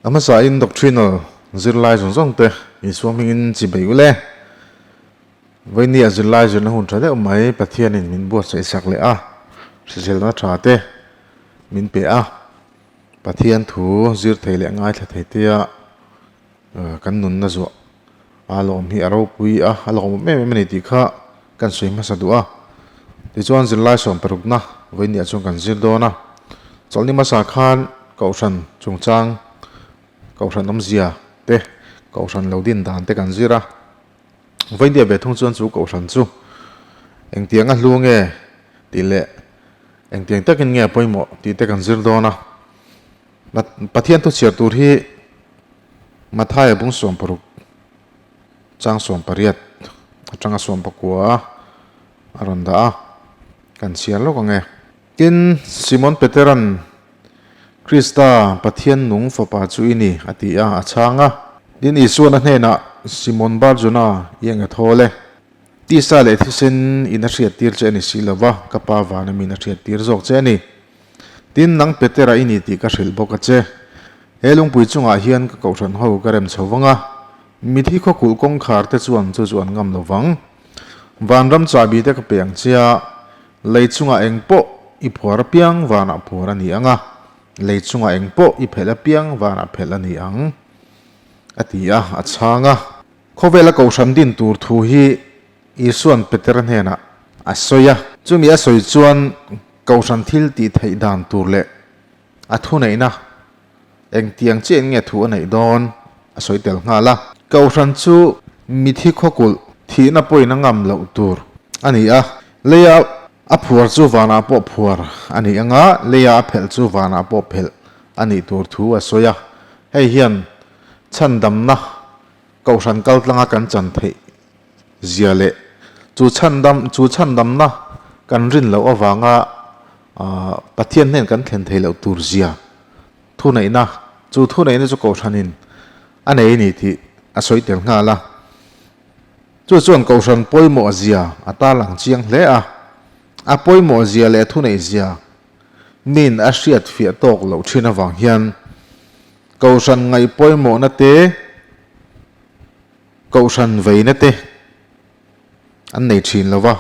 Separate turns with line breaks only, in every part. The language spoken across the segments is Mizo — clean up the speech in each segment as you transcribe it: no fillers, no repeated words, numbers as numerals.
A hmasain Doctrinal zirlai zawng zawng te Isua hmingin chi bei ule. Vawinia zirlai zirna hun tha deuh mai Pathianin min buatsaih sak leh a, hriselna tha te min pe a, Pathian thu zir thei leh ngaithla thei tea kan nunna zuah a lawm hi a ropui a, a lawmawm em em a ni tih kha kan sawi hmasa duh a. Tichuan zirlai sawmparukna vawinia chuan kan zir dawn a, chawlhni hmasa khan Kohhran chungchang, Kohhran awmzia te, Kohhran lo din dan te kan zir a. Vawinia ve thung chuan chu Kohhran chu engtiang a hlu nge tih leh engtiang takin nge a pawimawh tih te kan zir dawn a. Pathian thu chhiar tur hi Mathaia bung 60 chang 18 atanga 19 a rawn dah a, kan chhiar lawk ang e. Tin, Simon Petera'n, Krista, Pathian nung Fapa chu i ni, a ti a, a chhang a. Tin, Isua'n a hnenah, Simon Bar-Jona, i eng a thawl e? Tisa leh thisen in a hriattir che a ni si lo va, ka Pa vana min a hriattir zawk che a ni. Tin, nang Petera i ni tih ka hrilh bawk a che. He lungpui chungah hian ka kohhran ho ka rem chho vang a, mithi khawkulh kawngkhar te chuan chu chu an ngam lo vang. Vanram chahbi te ka pe ang che a, lei chungah eng pawh i phuar apiang vanah phuar a ni ang a, lei chungah eng pawh i phelh apiang vanah phelh a ni ang, a ti a, a chhang a. Khawvela kohhran din tur thu hi Isua'n Petera hnenah a sawi a. Chumi a sawi chuan kohhran thil tih theih dan tur leh a thuneihna engtiang chiahin nge thu a neih dawn a sawi tel nghal a. Kohhran chu mithi khawkulh thihna pawhin a ngam loh tur a ni a, leia a phuar chu vanah pawh phuar a ni ang a, leia a phelh chu vanah pawh phelh a nih tur thu a sawi a. Hei hian chhandamna kohhran kaltlanga kan chan theih zia leh chu chhandam chu chhandamna kan rin loh avanga Pathian hnen kan thlen thei loh tur zia thuneihna chu thuneihna chu kohhranin a nei a ni tih a sawi tel nghal a. Chu chuan kohhran pawimawh zia a tarlang chiang hle a, a pawimawh zia leh thuneih zia min a hriat fiah tawk loh thin avang hian kohhran ngaih pawimawhna te Kohhran veina te an nei thin lo va.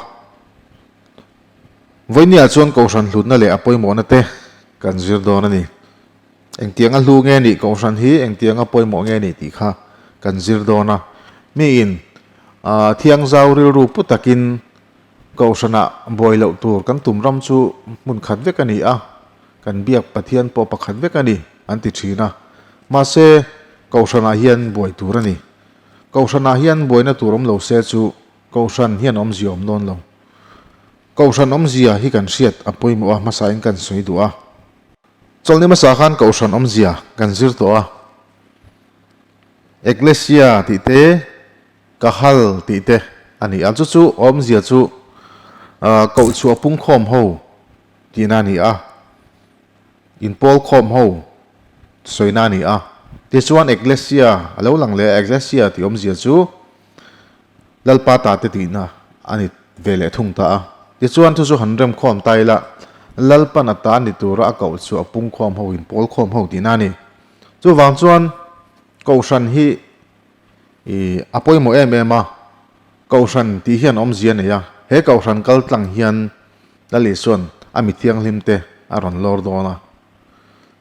Vawinia chuan kohhran hlutna leh a pawimawhna te kan zir dawn a ni. Engtianga hlu nge nih kohhran hi engtianga pawimawh nge nih tih kha kan zir dawn a. Miin thiangzau rilru pu takin kohhranah buai loh tur kan tum ram chu hmun khat vek a ni a, kan biak Pathian pawh pakhat vek a ni an ti thin a. Mahse, kohhranah hian buai tur a ni. Kohhranah hian buaina tur awm lo se chu Kohhran hian awmzia awm dawn lo. Kohhran awmzia hi kan hriat a pawimawh a, hmasain kan sawi duh a. Chawlhni hmasa khan Kohhran awmzia kan zir tawh a. Eklesia tih te, Kahal tih te a ni a. Chu chu awmzia chu Kohchhuah pungkhawm ho tihna a ni a. Inpawlkhawm ho sawina a ni a. Tichuan Eklesia a lo lang leh a, Eklesia tih awmzia chu Lalpa ta te tihna a ni ve leh thung ta a. Tichuan thu chu han remkhawm ta ila, Lalpan a ta ni tura a koh chu a pungkhawm ho, inpawlkhawm ho tihna a ni. Chuvang chuan Kohhran hi a pawimawh em em a, Kohhran tih hian awmzia a nei a, he Kohhran kal tlang hian Lal Isua'n a mi thianghlim te a rawn lawr dawn a.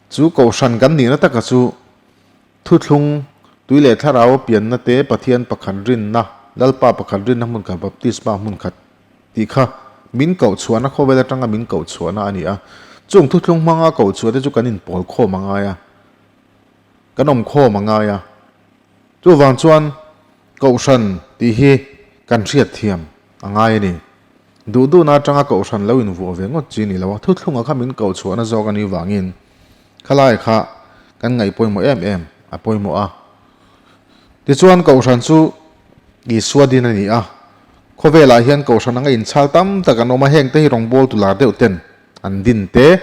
Chu Kohhran kan nihna taka chu Thuthlung, tui leh thlarau a pianna te, Pathian pakhat rinna, Lalpa pakhat rinna hmun khat, Baptisma hmun khat tih kha min koh chhuahna khawvel atanga min koh chhuahna a ni a. Chung thuthlung hmanga koh chhuah te chu kan inpawl khawm a ngai a, kan awm khawm a ngai a. Chuvang chuan Kohhran tih hi kan hriat thiam a ngai a ni. Duh duhna atanga Kohhran lo invuah ve ngawt chi a ni lo a, thuthlunga kha min koh chhuahna zawk a nih vangin khalai kha kan ngaih pawimawh em em a pawimawh a. Tichuan Kohhran chu Isua din a ni a, khawvelah hian Kohhran anga inchhal tam tak an awm a, hengte hi rawngbawl tu lar deuh ten an din te,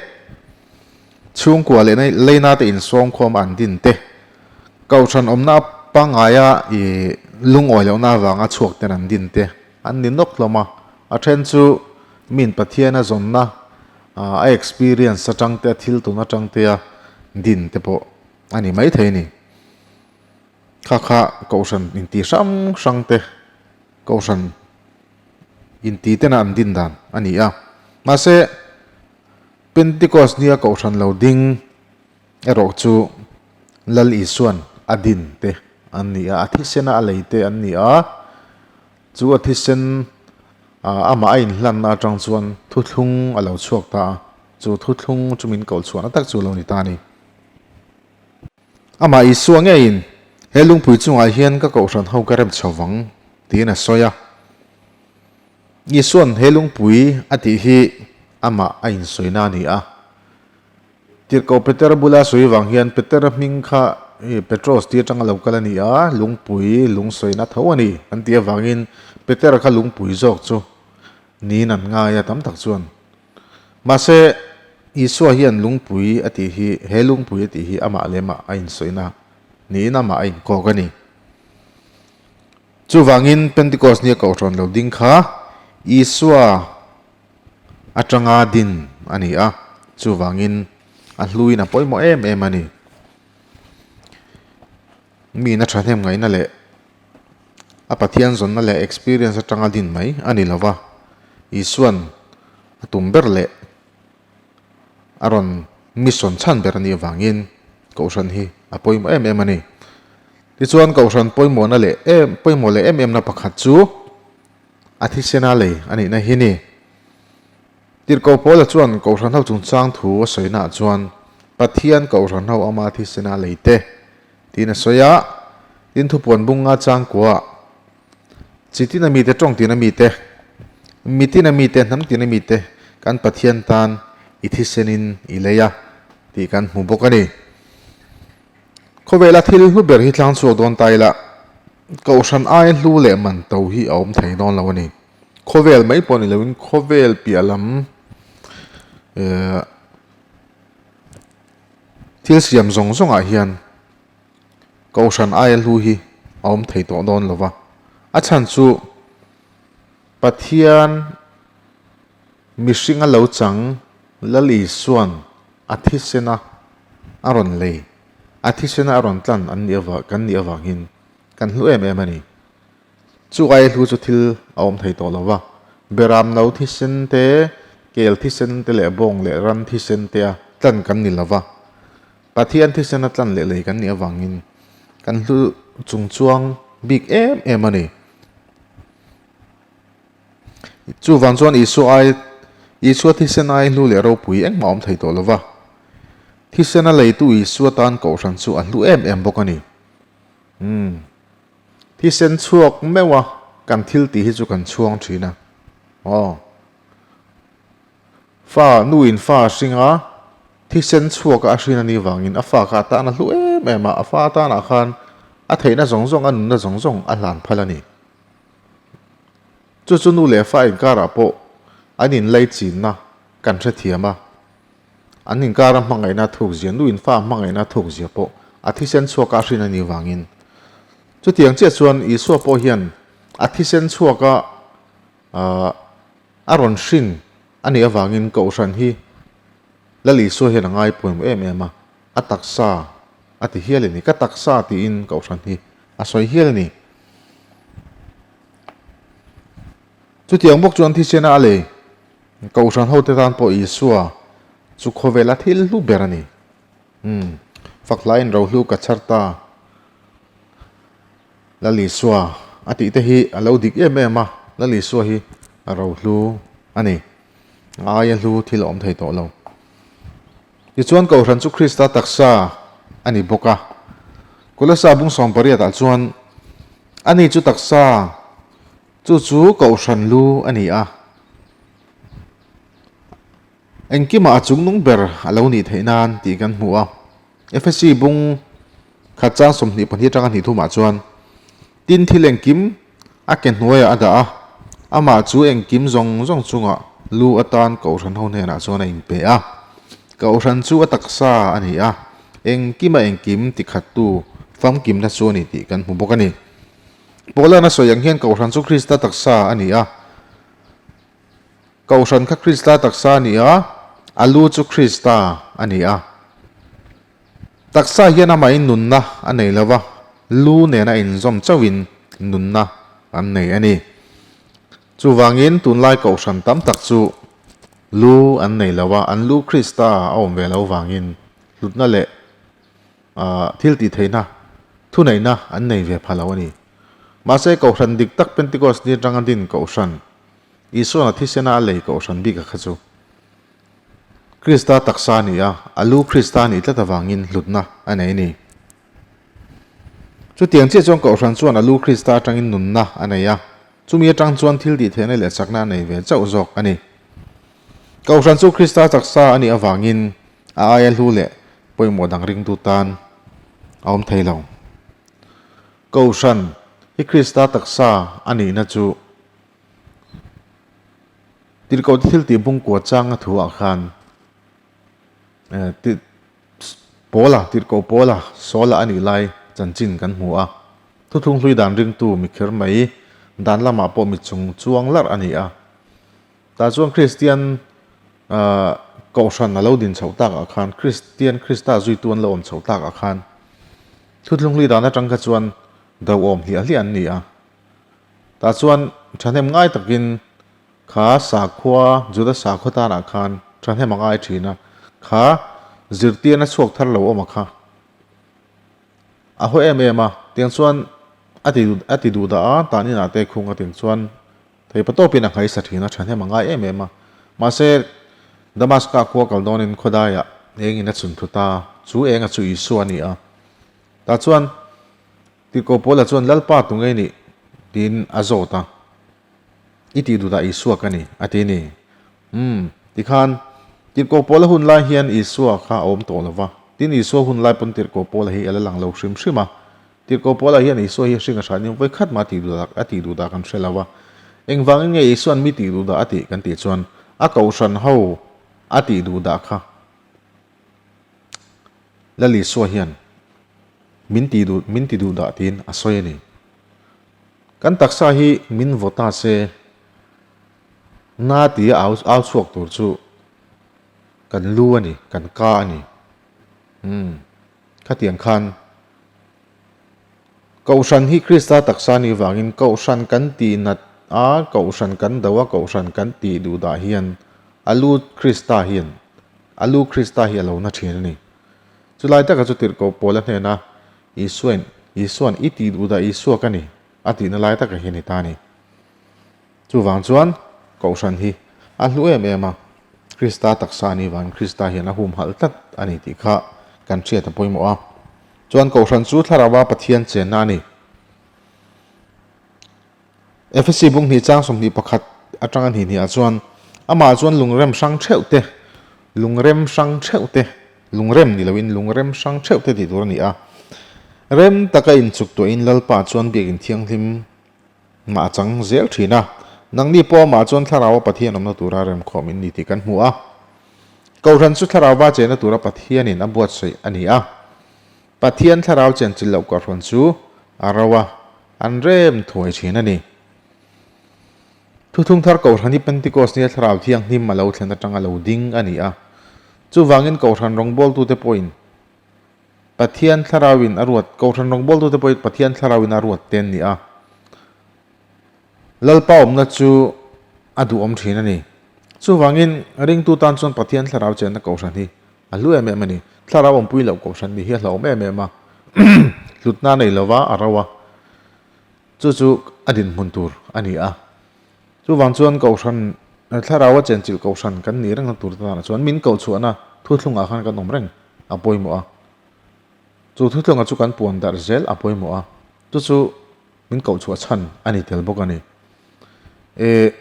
chhungkua leh leina te insawmkhawm a an din te, Kohhran awmna pangngaia i lungawi lohna avanga chhuak ten an din te an ni nawk hlawm a, a then chu min Pathian a zawnna a experience atang te a thil tun atang te a din te pawh. a ni maithei a ni. Kha kha Kohhran inti hrang hrang te, Kohhran inti tena an din dan a ni a. Mahse, Pentecost nia Kohhran lo ding erawh chu Lal Isuan a din te an ni a, a thisena a lei te an ni a. Chu a thisen amah a inhlanna atang chuan thuthlung a lo chhuak ta a, chu thuthlung chu min kohchhuahna tak chu a lo ni ta a ni. Amah Isua ngeiin, He lungpui chungah hian ka kohhran ho ka rem chho vang, tiin a sawi a. Isua'n he lungpui a tih hi amah a insawina a ni a. Tirhkoh Petera bula sawi vang hian Petera hming kha Petros tih atanga lo kal a ni a, lungpui lungsawina tho a ni an tih avangin Petera kha lungpui zawk chu niin an ngai a tam tak chuan. Mahse, Isua hian lungpui a tih hi, he lungpui a tih hi amah leh amah a insawina niin amah a inkawk a ni. Chuvangin Pentecost nia kohhran lo ding kha Isua atanga din a ni a, chuvangin a hluin a pawimawh em em a ni. Miin a thahnem ngaihna leh a Pathian zawnna leh experience atanga din mai a ni lova, Isua'n a tum ber leh a rawn mission chhan ber a nih avangin Kohhran hi a pawimawh em em a ni. Tichuan Kohhran pawimawhna leh em pawimawh leh em emna pakhat chu a thisena lei a nihna hi ni. Tirhkoh Paula chuan Kohhran ho chungchang thu a sawinaah chuan Pathian Kohhran ho ama thisena lei te Tiin a sawi a, tin thupuan bunga changkua, chi tina mite, tawng tina mite, mi tina mite, hnam tina mite kan Pathian tan i thisenin i lei a tih kan hmu bawk a ni. Khawvela thil hlu ber hi tlang chhuak dawn ta ila, Kohhran aia hlu leh man to hi a awm thei dawn lo a ni. Khawvel mai pawh ni loin khawvel piah lam eh Thil siam zawng zawngah hian Kohhran aia hlu hi a awm thei tawh dawn lo va, a chhan chu Pathian mihringa lo chang Lal Isua'n a thisena a rawn lei, a thisena a rawn tlan an nih avang kan nih avangin kan hlu em em a ni. Chu aia hlu chu thil a awm thei tawh lo va, beram no thisen te, kel thisen te leh bawng leh ran thisen te a tlan kan ni lo va. Pathian thisen a tlan leh lei kan nih avangin kan hlu chung chuang bik em em a ni. Chuvang chuan Isua ai Isua thisen ai hlu leh ropui engmah a awm thei tawh lo va. Thisen a leitu Isua tan kohhran chu a hlu em em bawk a ni. Umm. Thisen chhuak meuh a, kan thil tih hi chu kan chhuang thin a. Aw. Fa, nu in fa a hring a, thisen chhuak a a hrin a nih vangin a fa kha a tan a hlu em em a, a fa atanah khan a theihna zawng zawng, a nunna zawng zawng a hlan phal a ni. Chu chu nu leh fa inkarah pawh an inlei chinna kan hrethiam a. An inkara hmangaihna thukzia, nu in fa hmangaihna thukzia pawh a thisen chhuaka a hrin a nih vangin. Chutiang chiah chuan Isua pawh hian a thisen chhuaka a rawn hrin a nih avangin Kohhran hi Lal Isua hian a ngai pawimawh em em a, a taksa a ti hial a ni. Ka taksa tiin Kohhran hi a sawi hial a ni. Chutiang bawk chuan thisena a lei. Kohhran hote tan pawh Isua chu khawvela thil hlu ber a ni. Umm, fak hlaiin rohlu ka chhar ta. Lal Isua a tih te hi a lo dik em em a, Lal Isua hi a rohlu a ni. A aia hlu thil a awm thei tawh lo. Tichuan Kohhran chu Krista taksa a ni bawk a. Kolosa bung sawmpariatah chuan ani chu taksa Chu chu Kohhran lu a ni a, engkimah a chungnung ber a lo nih theih nan tih kan hmu a. Efesi bung khat chang 22 atanga hnih thumah chuan, Tin thil engkim a ke hnuaiah a dah a, amah chu engkim zawng zawng chungah lu atan Kohhran ho hnenah chuan a inpe a. Kohhran chu a taksa a ni a, engkima engkim tikhattu famkimna chu a ni tih kan hmu bawk a ni. Paula'n a sawi ang hian Kohhran chu Krista taksa a ni a. Kohhran kha Krista taksa a ni a, a lu chu Krista a ni a. Taksa hian amahin nunna a nei lo va, lu nena inzawm chauhin nunna an nei a ni. Chuvangin tunlai kohhran tam tak chu lu an nei lo a, an lu Krista a awm ve lo vangin hlutna leh thil tihtheihna, thuneihna an nei ve pha lo a ni. Mahse kohhran dik tak Pentecost ni atanga din kohhran, Isuan a thisena a lei kohhran bik a kha chu Krista taksa a ni a, a lu Krista a nih tlat avangin hlutna a nei a ni. Chutiang chiah chuan Kohhran chuan a lu Krista atangin nunna a nei a, chumi atang chuan thil tihtheihna leh chakna a nei ve chauh zawk a ni. Kohhran chu Krista taksa a nih avangin a aia hlu leh pawimawh dang ringtu tan a awm thei lo. Kohhran hi Krista taksa a nihna chu Tirhkohte thiltih bungkua changa thuah khan Paula, Tirhkoh Paula, Saula a nih lai chanchin kan hmu a. Thuthlung hlui dan ringtu mi kher mai, dan lamah pawh mi chung chuang larh a ni a. Tah chuan Kristian Kohhran a lo din chhoh takah khan, Kristian Krista zuitu an lo awm chhoh takah khan thuthlung hlui dan atang kha chuan do awm hliah hliah an ni a. Tah chuan thahnem ngai takin Kha sakhua, Juda sakhua tanah khan thahnem a ngai thin a, kha zirtirna chhuak thar lo awm a kha a haw em em a, tiang chuan a ti a ti duh dah a, tan inah te khung a tiang chuan theipa tawpin a nghaisa thin a, thahnem a ngai em em a. Mahse, Damaska khua kal dawnin khawdaiah engin a chhun thut a, chu enga chu Isua a ni a. Tah chuan Tirhkoh Paula chuan Lalpa tu ngei nih tiin a zawt a. I tih duhdah Isua ka ni, a ti ni. Umm, tikhan, Tirhkoh Paula hun lai hian Isua kha a awm tawh lo va. Tin, Isua hun lai pawn Tirhkoh Paula hi a la lang lo hrim hrim a. Tirhkoh Paula hian Isua hi a hring a hranin vawi khat mah tih duhdah a tih duhdah kan hre lo va. Engvangin nge Isua'n mi tih duhdah a tih kan tih chuan a kohhran ho a tih duhdah kha Lal Isua hian min tih duh min ti duhdah tiin a sawi a ni. Kan taksa hi min vaw ta se, na tia au au chhuak tur chu kan lu a ni, kan ka a ni. Umm, khatiang khan Kohhran hi Krista taksa a nih vangin Kohhran kan tih nat a, Kohhran kan do a, Kohhran kan tih duh dah hian a lu Krista hian a lu Krista hi a lo na thin a ni. Chulai taka chu tirhkoh Paula hnena Isuain, Isua'n i tih duh dah Isua ka ni, a tihna lai taka hi a ni ta a ni. Chuvang chuan Kohhran hi a hlu em em a, Krista taksa a nih vangin Krista hian a humhalh tlat a ni tih kha kan hriat a pawimawh a. Chuan Kohhran chu Thlarauva Pathian chenna a ni. Efesi bung hnih chang 21 atanga hnih hnih ah chuan amah chuan lungrem hrang theuh te, lungrem hrang theuh te, lungrem ni loin lungrem hrang theuh te tih tur a ni a. Rem taka inchuk tuahin Lalpa chuan biakin thianghlim mah a chang zel thin a. Nangni pawh amah chuan Thlarau a Pathian awmna tura remkhawm in ni tih kan hmu a. Kohhran chu Thlarauva chenna tura Pathianin a buatsaih a ni a. Pathian Thlarau chenchilh loh kohhran chu a ro a, an rem thuai thin a ni. Thuthung thar Kohhran hi Pentecost nia Thlarau Thianghlim a lo thlen atanga lo ding a ni a. Chuvangin Kohhran rawngbawltute pawhin Pathian Thlarauin a ruat Kohhran rawngbawltute pawhin Pathian Thlarauin a ruat te an ni a. Lalpa awmna chu a duhawm thin a ni. Chuvangin ringtu tan chuan Pathian Thlarau chenna Kohhran hi A hlu em em a ni. Thlarau awmpui loh kohhran ni hi a hlauhawm em em a. Hlutna nei lova a ro a. Chu chu a dinhmun tur a ni a. Chuvang chuan kohhran, thlarau a chenchilh kohhran kan nih rengna tur tanah chuan min kohchhuahna thuthlungah khan kan awm reng a pawimawh a. Chu thuthlunga chu kan puan darh zel a pawimawh a. Chu chu min kohchhuah chhan a ni tel bawk a ni. E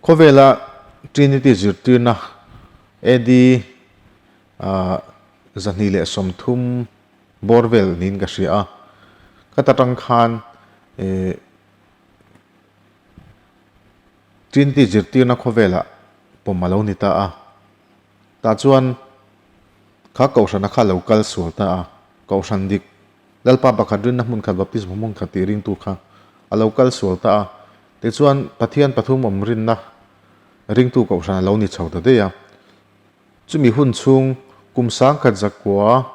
Khawvela Trinity zirtirna AD 230 bawr vel niin ka hria a, khata tang khan Trinity zirtirna khawvelah pawm a lo ni ta a, tah chuan kha kohhrana kha a lo kal sual ta a, kohhran dik Lalpa pakhat rinna hmun khat baptisma hmun khat tih ringtu kha a lo kal sual ta a, tichuan Pathian pathum awm rinna ringtu kohhran a lo ni chho ta daih a. Chumi hun chhung Kum 10,000 zakua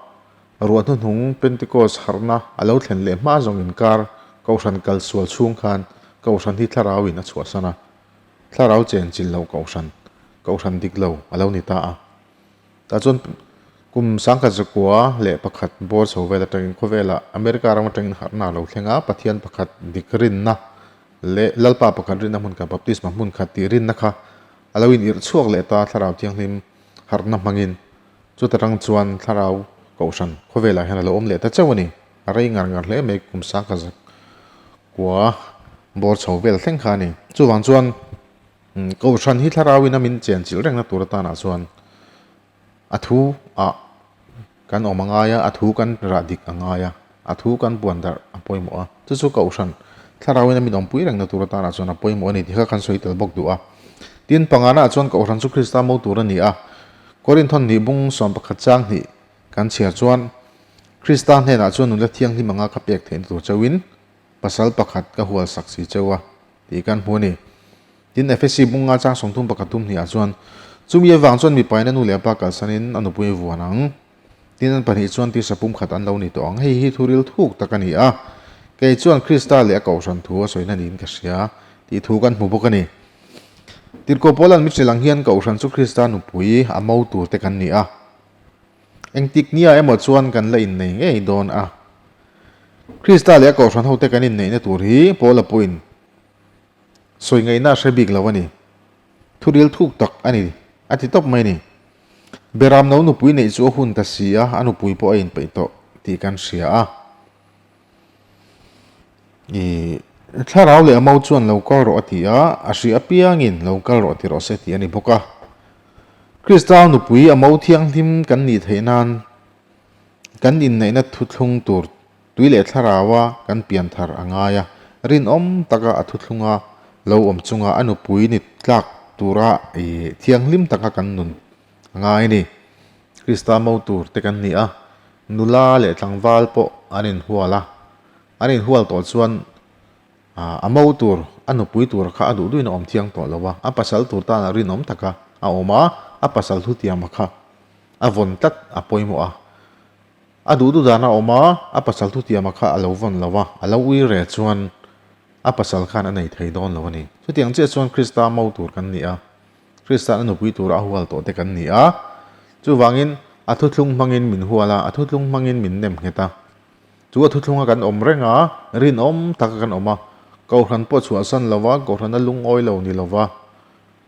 ruah hnuhnung Pentecost harhna a lo thlen leh hma zawng inkar Kohhran kal sual chhung khan Kohhran hi thlarauin a chhuahsan a. Thlarau chenchilh loh Kohhran, Kohhran dik lo a lo ni ta a. Tah chuan kum 1091 bawr chho vel atangin khawvelah America ram atangin harhna a lo thleng a, Pathian pakhat dik rinna leh Lalpa pakhat rinna hmun khat baptisma hmun khat tih rinna kha a lo inirh chhuak leh ta Thlarau Thianghlim harhna hmangin chuta tang chuan Thlarau Kohhran khawvelah hian a lo awm leh ta chauh a ni. A rei ngar ngar hle mai kum 10,000 bawr chho vel thleng kha a ni. Chuvang chuan Kohhran hi thlarauin a min chenchilh rengna tur atanah chuan a thu ah kan awm a ngai a, a thu kan rah dik a ngai a, a thu kan puan darh a pawimawh a. Chu chu Kohhran thlarauin a min awmpui rengna tur atanah chuan a pawimawh a ni tih kha kan sawi tel bawk duh a. Tin, pangana ah chuan Kohhran chu Krista mo tur a ni a. Korinthon hnih bung 11 chang hnih kan chhiar chuan Krista hnenah chuan nula thianghlim anga ka pek theihna tur chauhin pasal pakhat ka hual sak si cheu a tih kan hmu a ni. Tin, Efesi bunga chang 30 pakhat thum hnih ah chuan, Chumi avang chuan mipain a nu leh a pa kalsanin a nupui a vuan ang. Tin, an pahnih chuan tisa pumkhat an lo ni tawh ang. Hei hi thuril thuk tak a ni a, kei chuan Krista leh a Kohhran thu a sawina niin ka hria tih thu kan hmu bawk a ni. Tirhkoh Paula'n mi hrilh ang hian Kohhran chu Krista nupui a mo tur te kan ni a. Engtik nia emaw chuan kan la innei ngei dawn a. Krista leh a Kohhran hote kan inneihna tur hi Paula pawhin sawi ngaihna a hre bik lo a ni. Thuril thuk tak a ni, a ti tawp mai a ni. Beram no nupui neih chu a hun ta si a, a nupui pawh a inpeih tawh tih kan hria a. I thlarau leh a mo chuan lo kal rawh a ti a, a hri apiangin lo kal rawh ti rawh se tih a ni bawk a. Krista nupui a mo thianghlim kan nih theih nan kan inneihna thuthlung tur tui leh thlaraua kan pian thar a ngai a, rinawm taka a thuthlunga lo awm chunga a nupui ni tlak tura i thianghlim taka kan nun a ngai a ni. Krista mo tur te kan ni a, Nula leh tlangval pawh an inhual a, an inhual tawh chuan a mo tur, a nupui tur kha a duh duhin a awm thiang tawh lo a, a pasal tur tana rinawm taka a awm a, a pasal thutiama kha a vawn tlat a pawimawh a. A duh duh dana awm a, a pasal thutiama kha a lo vawn lo a, a lo ui re chuan a pasal khan a nei thei dawn lo a ni. Chutiang chiah chuan Krista mo tur kan ni a. Krista'n a nupui tura a hual tawh te kan ni a, chuvangin a thuthlung hmangin min hual a, a thuthlung hmangin min nem nghet a. Chu a thuthlunga kan awm reng a, rinawm taka kan awm a, Kohhran pawh chhuahsan lo va, Kohhrana lungawi lo ni lo va,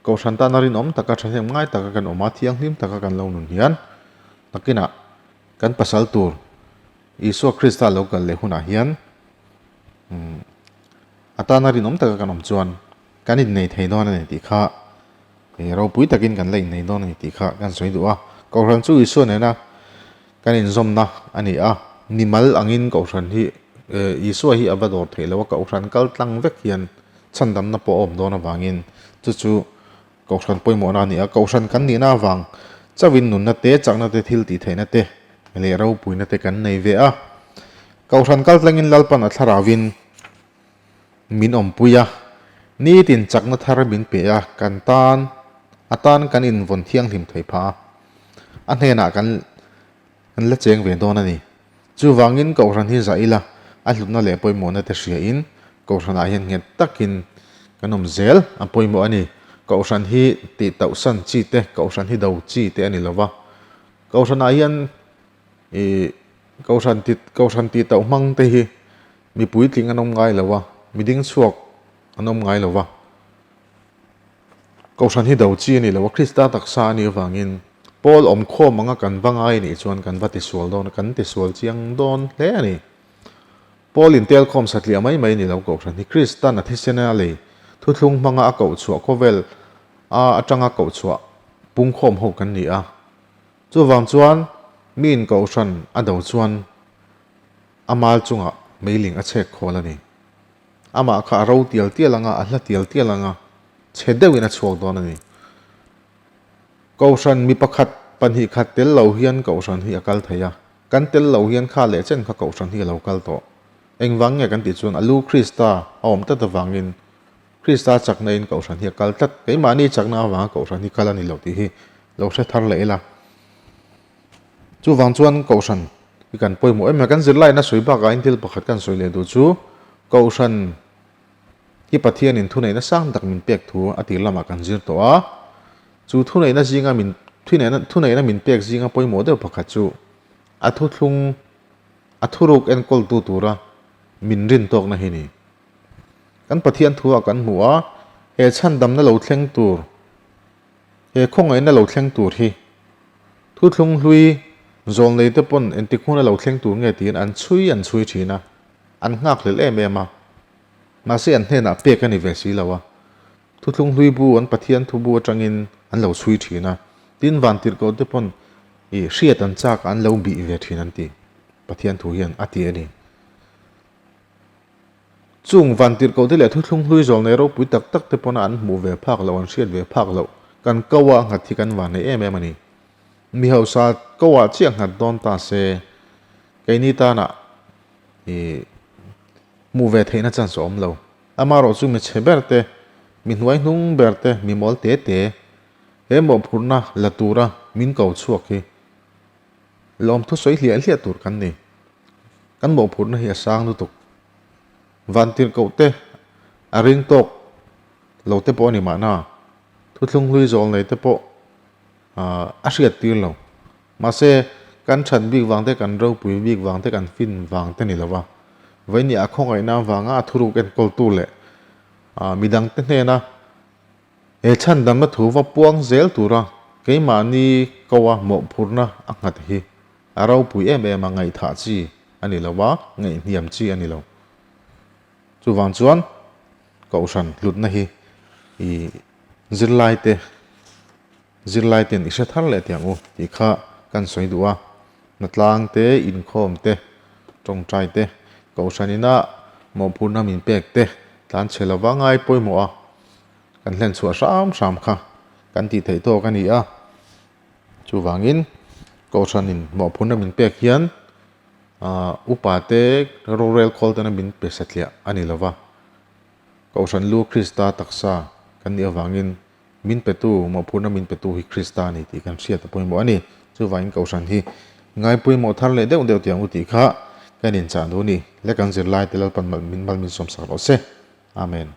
Kohhran tana rinawm taka thahnem ngai taka kan awm a, thianghlim taka kan lo nun hian nakinah kan pasal tur Isua Krista lo kal leh hunah hian a tana rinawm taka kan awm chuan Kan innei thei dawn a ni tih kha ropui takin kan la innei dawn a ni tih kha kan sawi duh a. Kohhran chu Isua nena kan inzawmna a ni a, nimal angin Kohhran hi Isua hi a va dawr theih lo a, Kohhran kal tlang vek hian chhandamna pawh a awm dawn avangin chu chu Kohhran pawimawhna a ni a. Kohhran kan nihna avang chauhin nunna te, chakna te, thil tih theihna te leh ropuina te kan nei ve a. Kohhran kal tlangin Lalpan a thlarauvin Min awmpui a, nitin chakna thar min pe a, kan tan a tan kan invawn thianghlim thei phah a, a hnenah kan kan la cheng ve dawn a ni. Chuvangin Kohhran hi zah ila, a hlutna leh pawimawhna te hriain Kohhranah hian nghet takin kan awm zel a pawimawh a ni. Kohhran hi tihtauhsan chi te, Kohhran hi do chi te a ni lova, Kohhranah hian ih Kohhran ti Kohhran tihtauh hmang te hi Mi puitling an awm ngai lo a, mi ding chhuak an awm ngai lo va. Kohhran hi do chi a ni lo a, Krista taksa a nih avangin Paul awm khawm anga kan va ngai nih chuan kan va tisual dawn a, kan tisual chiang dawn hle a ni. Paul intel khawm satliah mai mai a ni lo, Kohhran hi Kristan a thisena lei thuthlung hmanga a koh chhuah khawvel a atanga koh chhuah pungkhawm ho kan ni a. Chuvang chuan miin Kohhran a do chuan A mal chungah meiling a chhek khawl a ni. Amah kha a ro tial tial anga, a hla tial tial anga, chhe deuhin a chhuak dawn a ni. Kohhran mi pakhat, pahnih khat tel lo hian Kohhran hi a kal thei a. Kan tel lo hian kha leh chen kha Kohhran hi a lo kal tawh. Engvang nge kan tih chuan a lu Krista a awm tlat avangin Krista chakna in Kohhran hi a kal tlat. Keimahni chakna avanga Kohhran hi kal a ni lo tih hi lo hre thar leh ila. Chuvang chuan Kohhran hi kan pawimawh em a, kan zirlaina sawi bakah in thil pakhat kan sawi leh duh chu Kohhran hi Pathianin thuneihna sang tak min pek thu a tir lamah kan zir tawh a, chu thuneihna zinga min thuneihna min pek zinga pawimawh deuh pakhat chu a thuthlung a thuruk enkawltu tura min rin tawkna hi ni. Kan Pathian thu ah kan hmu a, he chhandamna lo thleng tur, he khawngaihna lo thleng tur hi thuthlung hlui zawlnei te pawn engtik hmuna lo thleng tur nge tiin an chhui an chhui thin a, an nghakhlelh em em a. Mahse an hnenah pek a ni ve si lo a, thuthlung hlui bu an Pathian thu bu atangin an lo chhui thin a, tin vantirhkoh te pawn ih hriat an chak a an lo bih ve thin an ti, Pathian thu hian a ti a ni. Chung vantirhkoh te leh thuthlung hlui zawl nei ropui tak tak te pawna an hmuh ve phak loh, an hriat ve phak loh, kan ko a nghat hi kan van nei em em a ni. Mi hausa ko ah chiah nghat dawn ta se, keini tana ih hmuh ve theihna chance a awm lo. Amaherawh chu mi chhe ber te, mi hnuai hnung ber te, mi mawl te te, he mawhphurhna la tura min ko chhuak hi Lawmthu sawi hliah hliah tur kan ni. Kan mawhphurhna hi a sang lutuk. Vantirhkoh te a ring tawk lo te pawh a ni mahna, thuthlung hlui zawl nei te pawh a hriat tir lo. Mahse, kan that bik vang te, kan ropui bik vang te, kan fin vang te ni lova, vawinia a khawngaihna avanga a thuruk enkawltu leh midangte hnena He chhandamna thu va puang zel tura keimahni koa mawhphurhna a nghat hi a ropui em em a, ngaihthah chi a ni lo a, ngaihhniam chi a ni lo. Chuvang chuan Kohhran hlutna hi i zirlaite zirlaiten i hre thar leh teh ang u tih kha kan sawi duh a, hnatlang te, inkhawm te, tawngtai te, Kohhran ina mawhphurhna min pek te tlan chhe lova ngai pawimawh a, kan hlen chhuah hram hram kha kan tih theih tawk a ni a. Chuvangin Kohhranin mawhphurhna min pek hian upa te rorel khawl tena min pe satliah a ni lova, Kohhran lu Krista taksa kan nih avangin Min petu, mawhphurhna min petu hi Krista a ni tih kan hriat a pawimawh a ni. Chuvangin Kohhran hi ngai pawimawh thar leh deuh deuh tih ang u tih kha kan inchah duh a ni. Le kan zirlaite Lalpan mal min sawmsak rawh se. Amen.